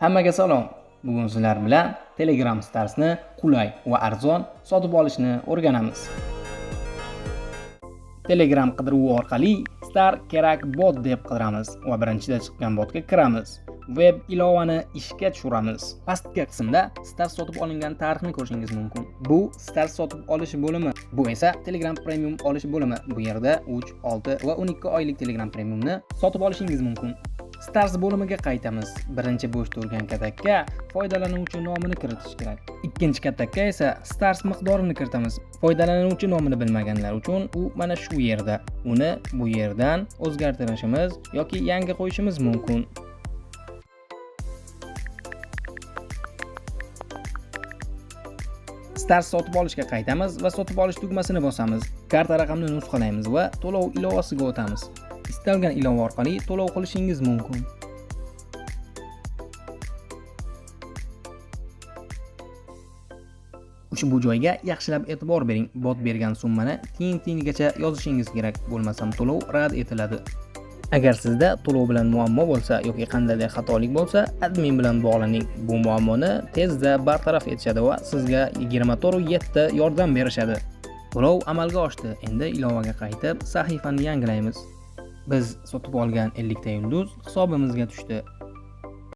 Hammaga salom. Bugun sizlar bilan Telegram Stars'ni qulay va arzon sotib olishni o'rganamiz. Telegram qidiruvi orqali Star kerak bot deb qidiramiz va birinchida chiqqan botga kiramiz. Web ilovani ishga tushiramiz. Pastki qismda Stars sotib olingan tarixni ko'rishingiz mumkin. Bu Stars sotib olish bo'limi. Bu esa Telegram Premium olish bo'limi. Bu yerda 3, 6 va 12 oylik Telegram Premiumni sotib olishingiz mumkin. Stars bo'limiga qaytamiz. Birinchi bo'sh turgan katakka foydalanuvchi nomini kiritish kerak. Ikkinchi katakka esa Stars miqdorini kiritamiz. Foydalanuvchi nomini bilmaganlar uchun u mana shu yerda. Uni bu yerdan o'zgartirishimiz yoki yangi qo'yishimiz mumkin. Stars sotib olishga qaytamiz va sotib olish tugmasini bosamiz. Karta raqamini nusxalaymiz va to'lov ilovasiga o'tamiz. Istalgan ilova orqali to'lov qilishingiz mumkin. Ushbu joyga yaxshilab e'tibor bering. Bot bergan summani tiyin-tiyingacha yozishingiz kerak, bo'lmasam to'lov rad etiladi. Agar sizda to'lov bilan muammo bo'lsa yoki qandaydir xatolik bo'lsa, admin bilan bog'laning. Bu muammoni tezda bartaraf etishadi va sizga 24/7 yordam berishadi. To'lov amalga oshdi. Endi ilovaga qaytib, sahifani yangilaymiz. Biz sotib olgan 50 ta yulduz hisobimizga tushdi.